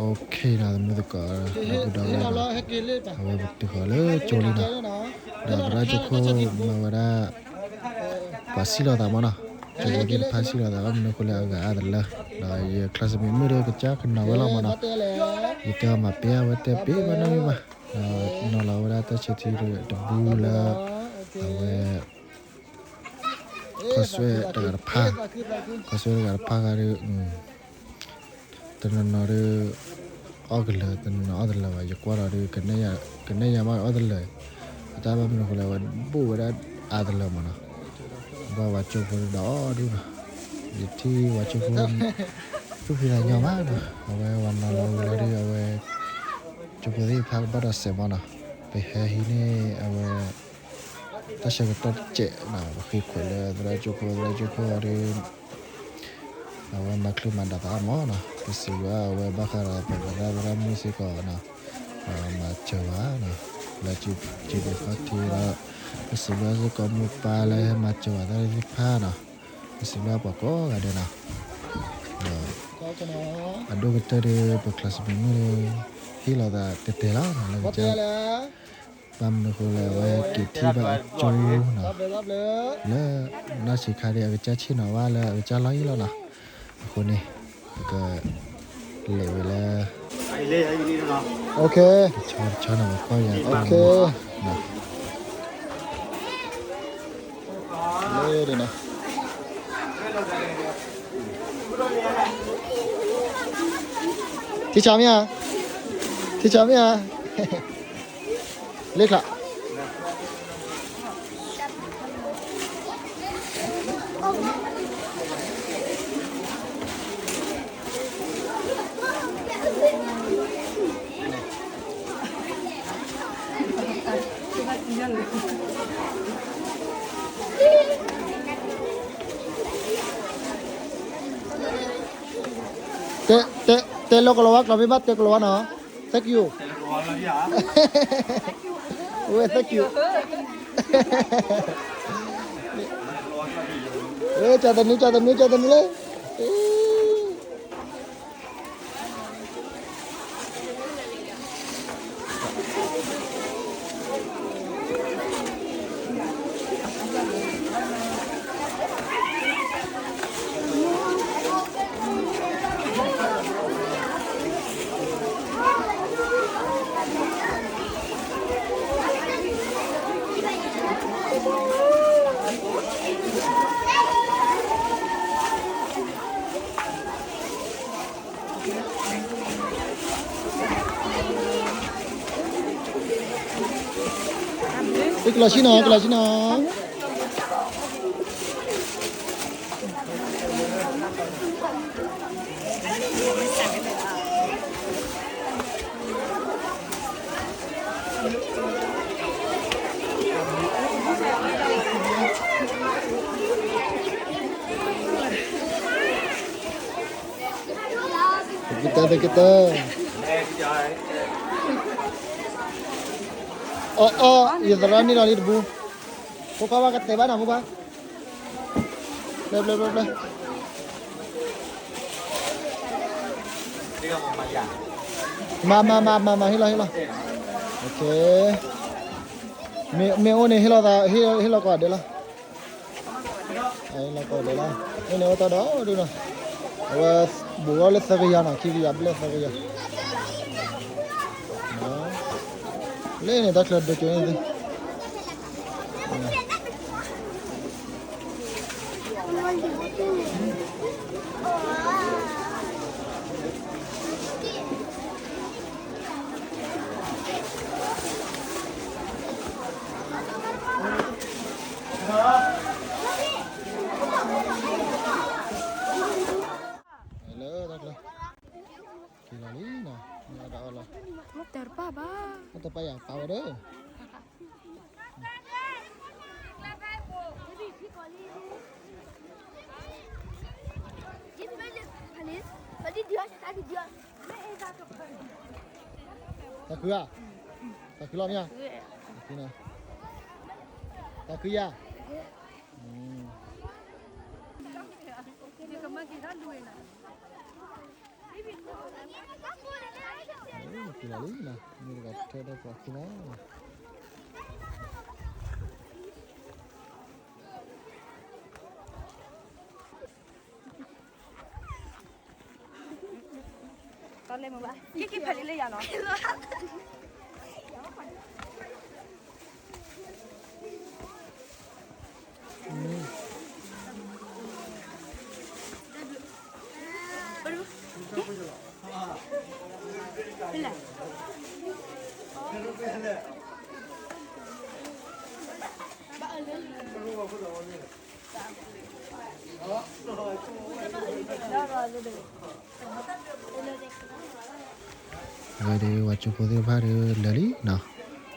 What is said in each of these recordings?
OK နီၤ သမုသကိး ဒီပုၢ်ဒီဝဲၢ်နီၤ, အဝဲပတုၤဃီၤလၢကၠိလံနီၤ, ဒီးသရၣ်ကၠိခိၣ်မၤဝဲဒၣ် ပှၤစံၣ်လိာ်သးမးနီၤ, ကၠိဖိသ့ၣ်တဖၣ်စံၣ်လိာ်သး ဘၣ်မနုၤအဃိလဲၣ် အဂၤအါတလၢ, ဒီးယ classmate မုၣ်ဒီးကစၢ်ကနီၤဝဲလီၤမးနီၤ, ယတဲအီၤမၤပ့ၤအဝဲတဲပ့ၤဘၣ်နီတမံၤဘၣ်, ဒီးနီၤလီၤဝဲဒၣ်တၢ်ဆၢထံရၢတဘူလၢ အဝဲ ခီၣ်ဆွဲၣ်တဂၤတဖၣ်, ခီၣ်ဆွဲၣ်တဂၤတဖၣ်ဂၤဒီး တနီၤနီၤဒီး အီၣ်ကလၢာ် တနီၤနီၤအီၣ်တလၢာ်ဘၣ်, ယကွၢ်ဒီးဒီး ကနဲၣ်ယၤမးအီၣ်တလၢာ်, အတၢ်ဘၣ်မနုၤအဃိလဲၣ် အဝဲဘိၣ်ဝဲဒၣ်အါတလၢာ်မးနီၤ, ဘၣ်ဝဲကၠိဖိဒီးဒုးနီၤ, ယထံၣ်ဝဲကၠိဖိ သူၣ်ဖှံသးညီမးနီၤ, အဝဲဝဲနီၤလီၤဝံၤလီၤဒီး အဝဲ ကၠိဖိသ့ၣ်တဖၣ်ကဘၣ်ဒီးစဲးမးနီၤ, ပဟဲဟံးန့ၢ်အဝဲ တၢ်ဆၢကတီၢ်တစဲးနီၤ, ပဃ့ခွဲးလၢသရၣ်ကၠိခိၣ် သရၣ်ကၠိခိၣ်ဒီး အဝဲမၤချုးမၤဒၣ်သးအါမးနီၤ, ပစံးဘျုးအဝဲဘၣ်ဃးဒီးပသရၣ်သရၣ်မုၣ်စ့ၢ်ကီးနီၤ, မၤစၢၤဘၣ်နီၤ, လၢစံးဘျုးခီၣ်ထံးဒီး ပစံးဘျုးစ့ၢ်ကီးမိၢ်ပၢ်လၢဟဲမၤစၢၤဘၣ်သ့ၣ်တဖၣ်နီၤ, ပစံးဘျုးပှၤကိးဂၤဒဲးနီၤ, ဒီး အဒိၣ်ကတၢၢ်ဒီး ပ classmate မုၣ်ဒီး ဟ့ၣ်လီၤသးတဲတဲလီၤနီၤ လၢကစၢ် ဘၣ်မနုၤအဃိလဲၣ် အဝဲက့ၤထံၣ်ဘၣ်ကၠိနီၤ, လၢနီၢ်ဆံးခါဒီး အကစၢ်ဆ့ၣ်နီၤဘၣ်လၢအကစၢ်လီၢ်ဟံၣ်လီၤနီၤ, အဃိန့ၣ် ပက လဲၤဝဲလၢ OK တဆီတဆီနီၤ ပကွၢ်ယၤ OK လၢဒ်နီၤ ထံဆးမ့ၢ်ဧါ, ထံဆးမ့ၢ်ဧါ, လၢချး တဲ တဲ တဲလီၤကလီၤဝါကျိာ်မ့ၢ်ဘၣ် တဲကလီၤဝါနီၤ, thank you, ဝဲ thank you, ဝဲ ကၢ်သနူ ကၢ်သနူ ကၢ်သနူလၢ ကလီၤဆံနီၤ ကလီၤဆံနီၤ. အီၣ်အီၣ် ယသရၣ်န့ၢ်လီၤလံတဘူ, ဖိခွါဘၣ်ကတဲဘၣ်နီၤ ဖိခွါ, ပျဲၢ်ပျဲၢ်ပျဲၢ်ပျဲၢ်, မၤမၤမၤမၤမၤ ဟ့ၣ်လီၤဟ့ၣ်လီၤ, မ့ၢ်အိၣ်န့ၣ် ဟ့ၣ်လီၤသး ဟ့ၣ်လီၤကိးဂၤဒဲးလီၤ. လီၤကိးဂၤဒဲးလီၤ, မ့ၢ်န့ၣ်အိၣ်တၢ်ဒီးဒုနီၤ, အဝဲဘူးထီၣ်လၢသၢကယၤနီၤ, ခံကယၤဘျဲၣ်သၢကယၤ, လၢန့ၣ်တၢ်ချၢဒိကၠိန့ၣ်သ့ လၢတၢ်ကျၢၤ က့ၤလီၤလံနီၤ, မ့ၢ်အီၣ်တၢ်အီၣ်လီၤ, တပၢ်ဘၣ်, တပၢ်ယၤပာ်ဝဲဒီး တၢ်ခုဧါ, တၢ်ခုလီၤမ့ၢ်ဧါ, တၢ်ခုယၤ, တၢ်ခုယၤ. ယကမၤက့ၤထီၣ်ဒူဝဲနီၤ. က့ၤလီၤလံနီၤ, မ့ၢ်တဂၤထဲဒၣ်ပှၤခံနီၤ. တလဲမဘၣ် က့ၤက့ၤဖဲလံလၢယၤနီၤ. အဝဲဒီး ပှၤကၠိဖိသ့ၣ်တဖၣ်ဒီး လဲၤလံနီၤ,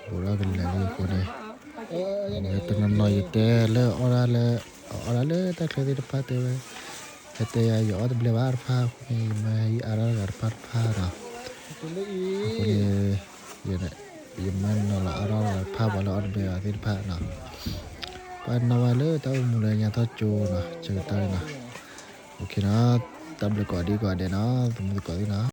ဘူးဒီးကလဲၤလံအဃိန့ၣ်, တနီၤနီၤယတဲလၢအီၣ်ဒၣ်လၢ, အီၣ်ဒၣ်လၢတၢ်ချၢသ့ၣ်တဖၣ်တဲဝဲ, ဟဲတဲယၤ ယအီၣ်တဘျဲဘၣ်တဖၣ်အဃိန့ၣ် ယမၢဟဲအါထီၣ်တဂၤတဖၣ်တဖၣ်နီၤ. အဃိန့ၣ် ယမၢနီၤလီၤအါထီၣ်တဂၤတဖၣ် ပှၤလၢအီၣ်တဘျဲဘၣ်သ့ၣ်တဖၣ်နီၤ. ပှၤနီၣ်ဝဲလၢတၢ်အိၣ်မူလၢညါထီၣ်ကၠိနီၤ, ဆၢကတီၢ်န့ၣ်နီၤ. အိၣ်ခ့နီၤ, တၢ်ဘျုးကိးဒံကိးဂၤဒဲးနီၤ သမူသကိးသ့ၣ်နီၤ.